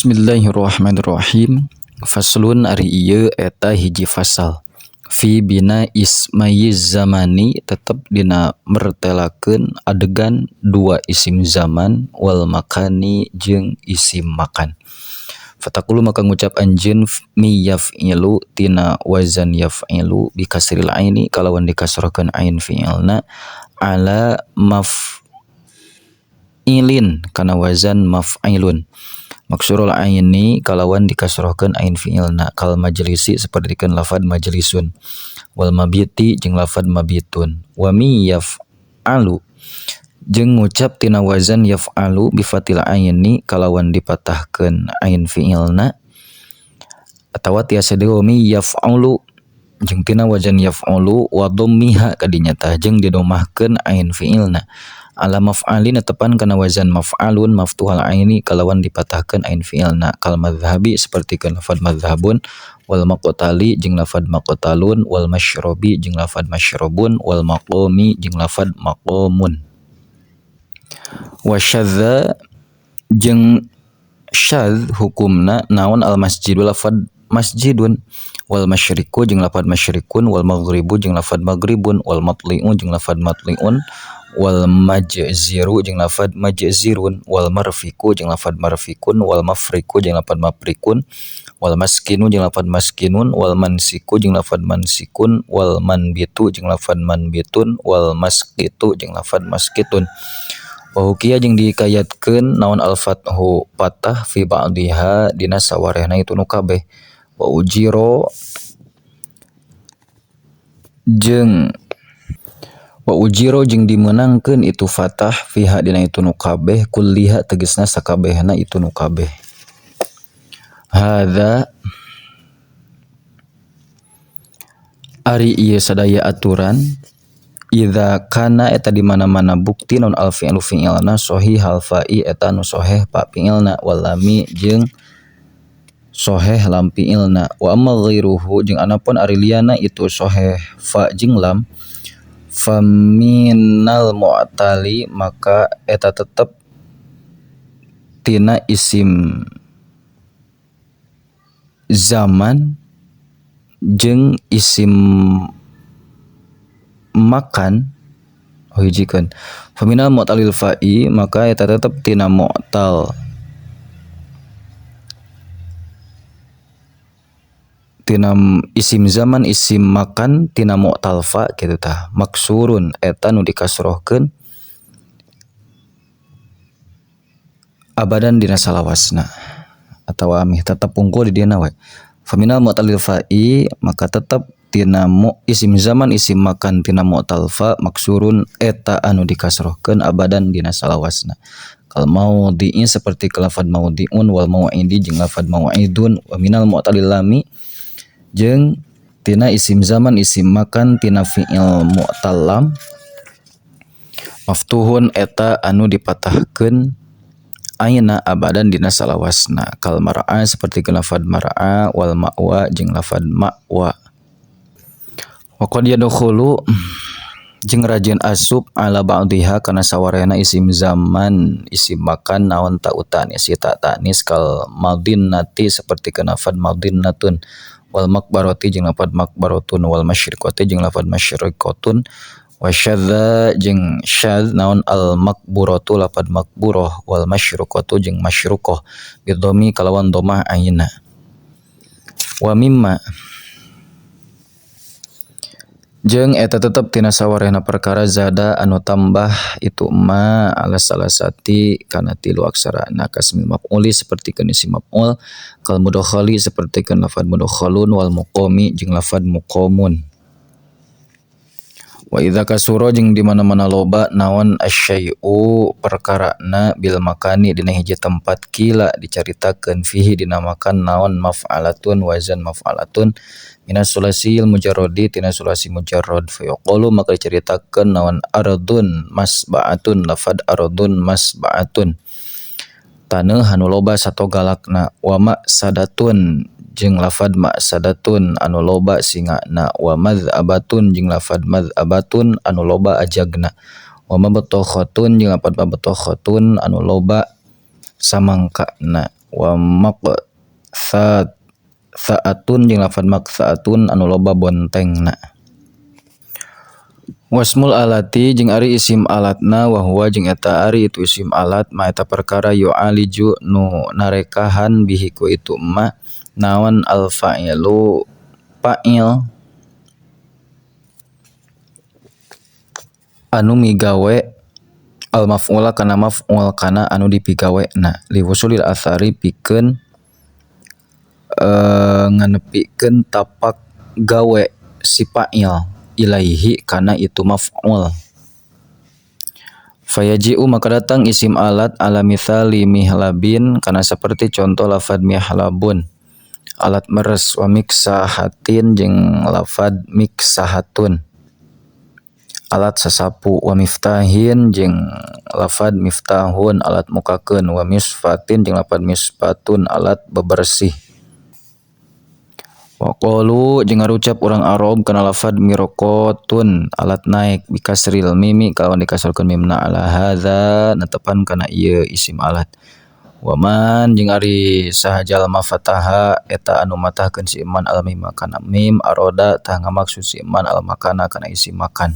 Bismillahirrahmanirrahim. Faslun ari ieu eta hiji fasal. Fi bina ismayiz zamani tetep dina mertelakeun adegan dua isim zaman wal makani jeung isim makan. Fataqulu maka ngucap anjeun mi yaf'ilu tina wazan yaf'ilu bi kasril aini kalawan dikasrahkeun ain fi'ilna ala maf'ilin kana wazan maf'ilun. Maksurul aini kalawan dikasrohkeun ain fi'ilna kal majlisi sapertikeun lafad majlisun wal mabiti jeung lafad mabitun wa mi yaf'alu jeung ngucap tina wazan yaf'alu bi fatil aini kalawan dipatahkeun ain fi'ilna atawa tiasa deui mi yaf'alu jeung tina wazan yaf'alu wa dhammiha kadinya tah jeung didomahkeun ain fi'ilna ala maf'alin tepan kana wazan maf'alun maftuhal aini kalawan dipatahkeun ain fi'ilna kal madhhabi sapertikeun lafad madhhabun wal maqtali jeung lafad maqtalun wal masyrabi jeung lafad masyrabun wal maqami jeung lafad maqamun wa syadza jeung syadz hukumna naon al masjidu lafad masjidun wal masyriqu jeung lafad masyrikun wal maghribu jeung lafad maghribun wal matli'u jeung lafad matli'un wal majziru jeung lafad majzirun wal marfiku jeung lafad marfikun wal mafriku jeung lafad mafrikun wal maskinu jeung lafad maskinun wal mansiku jeung lafad mansikun wal manbitu jeung lafad manbitun wal maskitu jeung lafad maskitun wa hukiya jeung dikayatkeun naon al fathu patah fi ba'diha dina sawarehna itu nu kabeh wa ujiro jeung wa ujiro jeung dimeunangkeun itu fatah fiha dina itu nu kabeh kulliha tegasna sakabehna itu nu kabeh. Hadza ari ieu sadaya aturan idza kana eta di mana-mana bukti non al fi'lu fi'ilna sahihal fa'i eta nu sahih pa fi'ilna walami jeung sahih lam fi'ilna wa amma ghairuhu jeung anapun ari liyana itu sahih fa jeung lam faminal mu'tali maka eta tetep tina isim zaman jeung isim makan oh hijikeun faminal mu'talil fa'i maka eta tetep tina mu'tal tina isim zaman isim makan tina mu'tal fa kitu tah maksurun eta nu dikasrohkeun abadan dina salawasna atawa amih tetep unggul di dina we. Faminal mu'talil fa'i maka tetep tina isim zaman isim makan tina mu'tal fa maksurun eta anu dikasrohkeun abadan dina salawasna. Kal maudhi'i seperti lafad maudhi'un wal mau'idi jeung lafad mau'idun wa minal mu'talil lami jeung tina isim zaman isim makan tina fi'il mu'tal lam maftuhun eta anu dipatahkeun aina abadan dina salawasna kal mar'a seperti lafad mar'a wal ma'wa jeung lafad ma'wa wa qad yadkhulu jeung rajin asup ala ba'diha kana sawarehna isim zaman isim makan naon ta utanis ta tanis kal madinnati seperti lafad madinnatun wal makbarati jeung lafad makbaratun wal masyriqati jeung lafad masyriqatun wa syadza jeung syadz naon al makburatu lafad makburah wal masyruqatu jeung masyruqah bidhammi kalawan dhamah aina wa mimma jeung eta tetep tina sawarehna perkara zada anu tambah itu ma ala salasati kana tilu aksarana kasmil maf'uli sapertikeun isim maf'ul kal mudkhali sapertikeun lafad mudkhalun wal muqami jeung lafad muqamun wa idza kasura jeung di mana-mana loba naon asyai'u perkarana bil makani dina hiji tempat kila dicaritakeun fihi dina makan naon maf'alatun wazan maf'alatun minas sulasil mujarradi tina sulasi mujarrad fa yaqulu maka dicaritakeun naon ardun masba'atun lafad ardun masba'atun taneuh anu loba satogalakna wa ma'sadatun jeung lafad ma'sadatun anu loba singana wa madzabatun jeung lafad madzabatun anu loba ajagna wa mabtakhatun jeung lafad mabtakhatun anu loba samangkana. Wa maqsat saatun jeung lafad maqsaatun anu loba bontengna. Wasmul alati jeung ari isim alatna wa huwa jeung eta ari itu isim alat ma eta perkara yu'aliju nu narekahan bihi ku itu ma naon al fa'ilu fa'il anu migawe al maf'ula kana maf'ul kana anu dipigawena liwusulil atsari pikeun nganepikeun tapak gawe si fa'il ilaihi kana itu maf'ul. Fayaji'u maka datang isim alat ala mithali mihlabin kana seperti contoh lafad mihlabun alat meres wa miksahatin jeung lafad miksahatun alat sasapu wa miftahin jeung lafad miftahun alat mukakeun wa misfatin jeung lafad misfatun alat bebersih. Wa qalu jeung ngarucap urang Arab kana lafad mirqatun alat naek bikasril mimi kalawan dikasrkeun mimna ala hadza netepan kana ieu isim alat. Wa man jeung ari saha jalma fataha eta anu matahkeun si iman al mima kana mim aroda tah ngamaksud si iman al makana kana isi makan.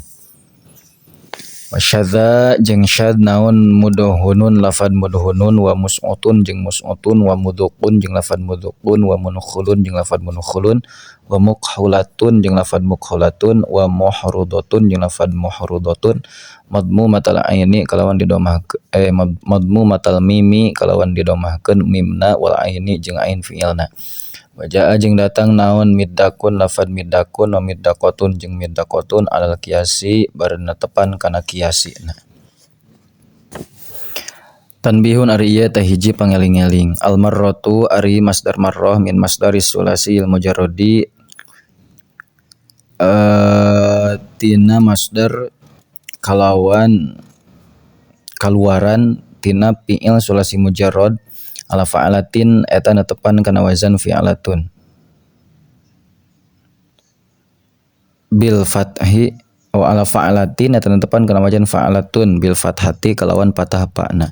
Wa syadza jeung syad naon mudhunun lafad mudhunun wa mus'utun jeung mus'utun wa mudhuqun jeung lafad mudhuqun wa munkhulun jeung lafad munkhulun wa mukhulatun jeung lafad mukhulatun wa muhrudatun jeung lafad muhrudatun madmumatal aini kalawan didomah madmumatal mimi kalawan didomahkeun mimna wal aini jeung ain fi'ilna. Wa jaa jeung datang naon middakun lafad middakun wa middaqatun jeung middaqatun alal kiasi barna tepan kana kiasina. Tanbihun ari ieu teh hiji pangeling-eling. Al marratu ari masdar marrah min masdaris sulasi al mujarradi tina masdar kalawan kaluaran tina fi'il sulasi mujarrad ala fa'alatin eta netepan kana wazan fi'alatun bil fathi wa ala fa'alatin eta netepan kana wazan fa'alatun bil fathati kalawan patah fa'na.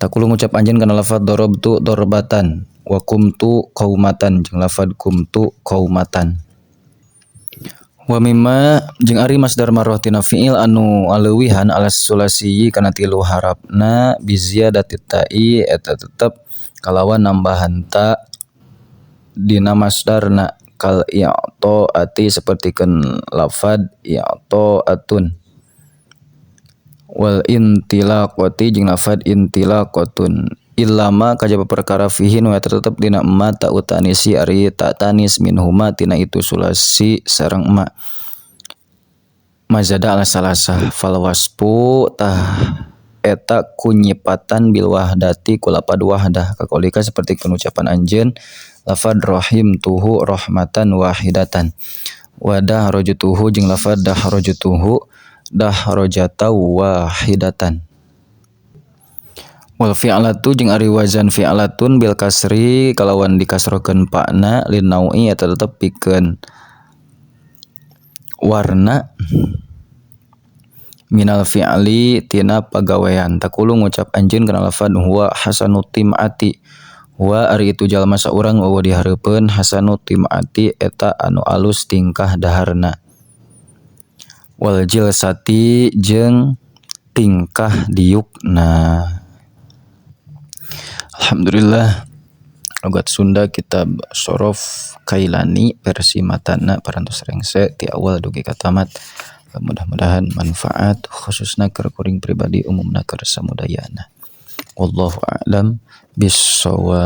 Taqulu ngucap anjeun kana lafaz darabtu darbatan wa qumtu qaumatan jeung lafaz qumtu qaumatan. Wa mimma jeung ari masdar marrah tina fi'il anu aleuwihan ala sulasi kana tilu harapna bi ziyadati ta'i eta tetep kalawan nambahan ta dina masdarna kal i'ta'ati sapertikeun lafad i'ta'atun wal intilaqati jeung lafad intilaqatun illama kajaba perkara fihi nu eta tetep dina emma ta utanisi ari ta tanis minhuma tina itu sulasi sareng emma mazada ala salasah fal waspu tah eta kunyipatan bil wahdati kulapad wahdah kakolika seperti penucapan anjeun lafad rahim tuhu rahmatan wahidatan wadah rojutuhu jeung lafad dahrojutuhu dahrojata wahidatan. Wal fi'latu jeung ari wazan fi'latun bil kasri kalawan dikasrokeun fa'na lin nau'i eta tetep pikeun warna minal fi'li tina pagawean. Taqulu ngucap anjeun kana lafad huwa hasanut tim'ati huwa ari itu jalma saurang eueuh dihareupeun hasanut tim'ati eta anu alus tingkah daharna wal jilsati jeung tingkah diukna. Alhamdulillah logat Sunda kitab Shorof Kailani versi matana parantos rengse ti awal dugi ka tamat. Mudah-mudahan manfaat khususna keur kuring pribadi umumna keur samudayana. Wallahu a'lam bissawab.